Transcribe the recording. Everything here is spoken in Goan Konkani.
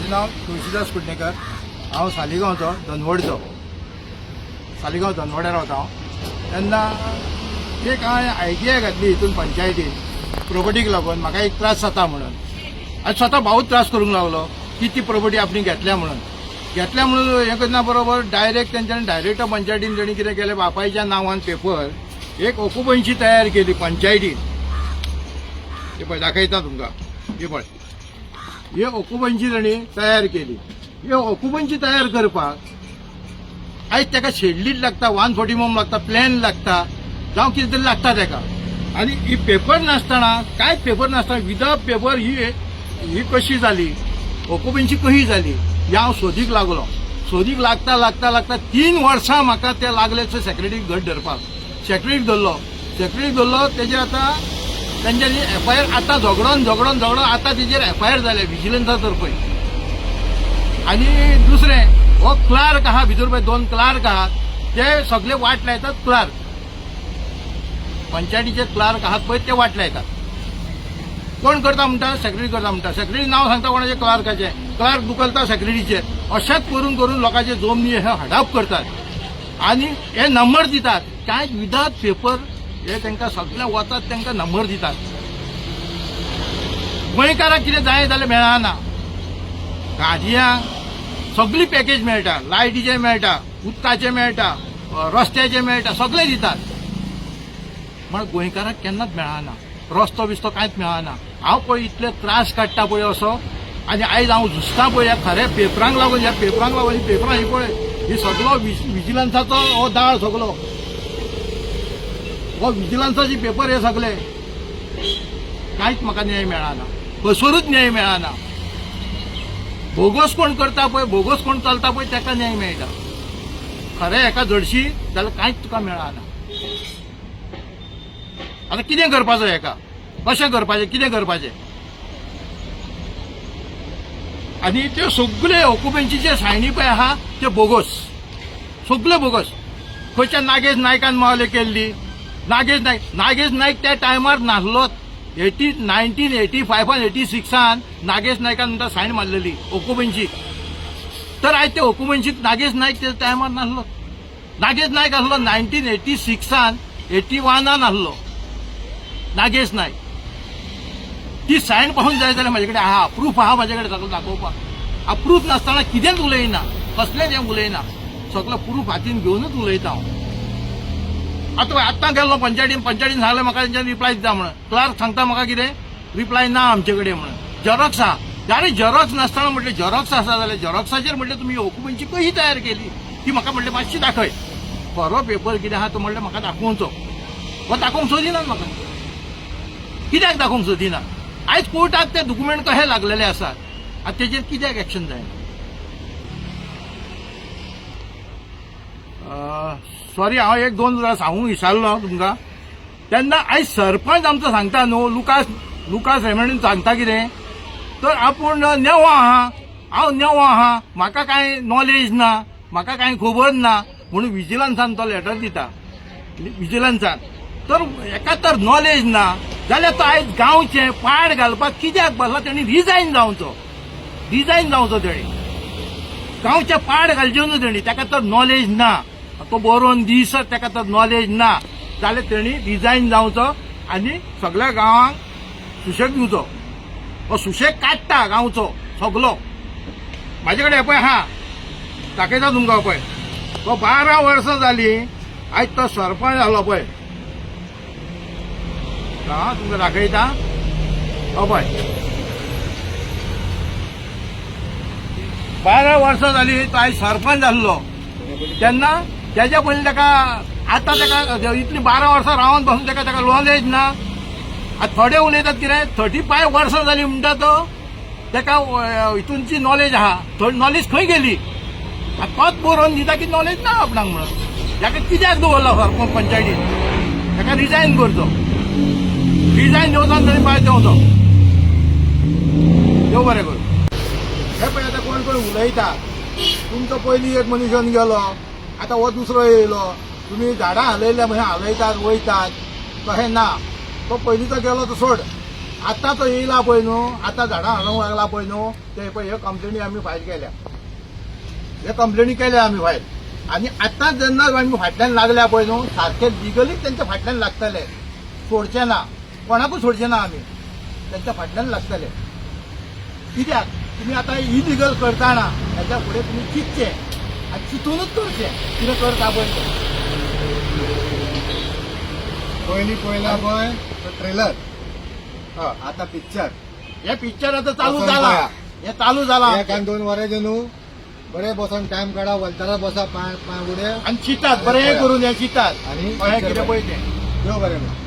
म्हजें नांव तुळशीदास कुडणेकर. हांव सालिगांवचो, धनवडचो. सालिगांव धनवड्यार रावता हांव. तेन्ना एक हांवें आयटीआय घातली हितून पंचायतीन प्रोपर्टीक लागून म्हाका एक त्रास जाता म्हणून. आनी स्वता भाऊच त्रास करूंक लागलो की ती प्रोपर्टी आपणी घेतल्या म्हणून. घेतल्या म्हणून हें करना बरोबर डायरेक्ट तेंच्यांनी डायरेक्ट पंचायतीन तेणी कितें केलें, बापायच्या नांवान पेपर एक ऑक्युपन्सी तयार केली पंचायतीन. हे पळय, दाखयता तुमकां. हे पळय, हे ऑक्युपन्सी तांणी तयार केली. हे ऑक्युपन्सी तयार करपाक आयज ताका शेडलीट लागता, 140 मोम लागता, प्लॅन लागता, जावं कितें तरी लागता ताका. आनी ही पेपर नासतना, कांयच पेपर नासतना, विदाउट पेपर ही ही कशी जाली ऑक्युपन्सी, कशी जाली, हें हांव सोदीक लागलो. सोदीक लागता लागता लागता 3 वर्सां म्हाका ते लागले सेक्रेटरीक घट धरपाक. सेक्रेटरीक धरलो, सेक्रेटरीक धरलो. तेजेर आतां तेंच्यांनी एफआयआर आतां झगडोन झगडोन झगडोन आतां तेजेर एफआयआर जाले विजिलन्सा तर्फे. आनी दुसरें, हो क्लार्क आहा भितर पळय, दोन क्लार्क आहात, ते सगळे वाट लायतात. क्लार्क, पंचायतीचे क्लार्क आहात पळय, ते वाट लायतात. कोण करता म्हणटा? सेक्रेटरी करता म्हणटा. सेक्रेटरी नांव सांगता कोणाचे? क्लार्काचे. क्लार्क दुखलता सेक्रेटरीचेर. अशेंच करून करून लोकांचे जमनी हे हडप करतात आनी हे नंबर दितात. कांय विदाउट पेपर हे तांकां सगळे वतात, तांकां नंबर दितात. गोंयकाराक कितें जाय जाल्यार मेळना. गाडयांक सगळी पॅकेज मेळटा, लायटीचे मेळटा, उदकाचे मेळटा, रस्त्याचे मेळटा, सगळे दितात. म्हण गोंयकाराक केन्नाच मेळना. रस्तो बिस्तो कांयच मेळना. हांव पळय इतले त्रास काडटा पळय असो. आनी आयज हांव झुजता पळय ह्या खऱ्या पेपरांक लागून. ह्या पेपरांक लागून, ही पेपरां ही पळय, ही सगलो विजिलन्साचो हो दाळ सगलो. हो विजिलन्साची पेपर हे सगळे. कांयच म्हाका न्याय मेळना, खंयसरूच न्याय मेळना. बोगस कोण करता पळय, बोगस कोण चलता पळय, ताका न्याय मेळटा. खरें हेका जडशी जाल्यार कांयच तुका मेळना. आतां कितें करपाचो हेका? कशें करपाचें? कितें करपाचें? आनी त्यो सगळे ऑक्युपन्सीचे सायनी पळय आहा ते बोगस, सगळे बोगस. खंयच्या नागेश नायकान मावले केल्ली. नागेश नायक, नागेश नायक त्या टायमार नासलोच. 1985-आन, 86-आन नागेश नायकान म्हणटा सायन मारलेली ऑक्युपन्सी. तर आयज ते ऑक्युपन्सीत नागेश नायक त्या टायमार नासलो. नागेश नायक आसलो 1986-आन, 81-आन आसलो नागेश नायक. ती सायन पाहून जाय जाल्यार म्हाजे कडेन आहा, प्रूफ आहा म्हाजे कडेन सगळें दाखोवपाक. प्रूफ नासतना कितेंच उलयना, कसलेंच हें उलयना. सगळो प्रूफ हातीन घेवनूच उलयता हांव. आतां आत्तां गेल्लो पंचायतीन. पंचायतीन सांगलें म्हाका तेंच्यानी रिप्लाय दिता म्हणून. क्लार्क सांगता म्हाका कितें, रिप्लाय ना आमचे कडेन म्हणून, झेरॉक्स आहा. अरे, झेरॉक्स नासतना म्हटलें, झेरॉक्स आसा जाल्यार झेरॉक्साचेर म्हटलें तुमी ऑक्युपन्सी कशी तयार केली ती म्हाका म्हटलें मातशी दाखय. खरो पेपर कितें आहा तो म्हटलें म्हाका दाखोवचो. हो दाखोवंक सोदिनात म्हाका. कित्याक दाखोवंक सोदिना? आयज कोर्टाक ते डॉक्युमेंट कशे लागलेले आसात. आनी तेजेर कित्याक एक्शन जायना? सॉरी, हांव एक दोन वेळा सांगूंक विसरलो तुमकां तेन्ना. आयज सरपंच आमचो सांगता न्हू, लुकास, लुकास रेमेडीन सांगता कितें तर आपूण नेवो आहा, हांव नेवो आहा, म्हाका कांय नॉलेज ना, म्हाका कांय खबर ना म्हणून विजिलन्सान तो लेटर दिता. विजिलन्सान तर हेका तर नॉलेज ना जाल्यार तो आयज गांवचें पाड घालपाक कित्याक बसला? तेणी रिजायन जावचो, रिजायन जावचो. तेणी गांवचें पाड घालचें न्हू तेणी. ताका तर नॉलेज ना, तो बरोवन दिसत, ताका तर नॉलेज ना जाल्यार तेणी रिजायन जावचो आनी सगळ्या गांवांक सुशेग दिवचो. हो सुशेग काडटा गांवचो सगलो. म्हाजे कडेन पळय आहा, दाखयता तुमकां. पळय, तो 12 वर्सां जाली आयज तो सरपंच जालो पळय. हा, तुमकां दाखयता. हो पळय, 12 वर्सां जाली तो आयज सरपंच जाल्लो. तेन्ना तेज्या पयलीं ताका, आतां ताका इतली 12 वर्सां रावन बसून ताका ताका नॉलेज ना. आतां थोडे उलयतात कितें, 35 वर्सां जाली म्हणटा तो ताका हितूनची नॉलेज आहा. थोडी नॉलेज खंय गेली? आतां तोच बरोवन दिता की नॉलेज ना आपणाक म्हणून. ताका कित्याक दवरला सरपंच पंचायतीन? ताका रिजायन करचो. रिजायन दिवचो तरी भायर देंवचो. देव बरें करूं. हे पळय, आतां कोण कोण उलयता, तुमचो पयलीं एक मनीस येवन गेलो, आतां हो दुसरो येयलो, तुमी झाडां हालयल्या, म्हणजे हालयतात वयतात. तशें ना. तो पयलींचो गेलो तो सोड. आतां तो येयला पळय न्हू, आतां झाडां हाडूंक लागला पळय न्हू, ते पळय ह्यो कंप्लेनी आमी फायल केल्या, ह्यो कंप्लेनी केल्या आमी फायल. आनी आतां जेन्ना आमी फाटल्यान लागल्या पळय न्हू, सारके लिगली तेंच्या फाटल्यान लागतले, सोडचे ना कोणाकूच, सोडचे ना आमी, तेंच्या फाटल्यान लागतले. कित्याक तुमी आतां इलिगल करतना हेच्या फुडें तुमी चिंतचें आनी चिंतूनच करचें कितें करता पळय तें. पयलीं पयला पळय तो ट्रेलर, हय. आता पिक्चर. हे पिक्चर आतां चालू वचोन जाला. पळया. हे चालू जाला. एक आनी दोन वरांचे न्हू, बरे बसोन टायम काडा, वलतारा बसा, पांय पांय उडे आनी चिंतात बरें करून, हे चिंतात आनी कळ्ळें कितें पळय तें. देव बरें करूं.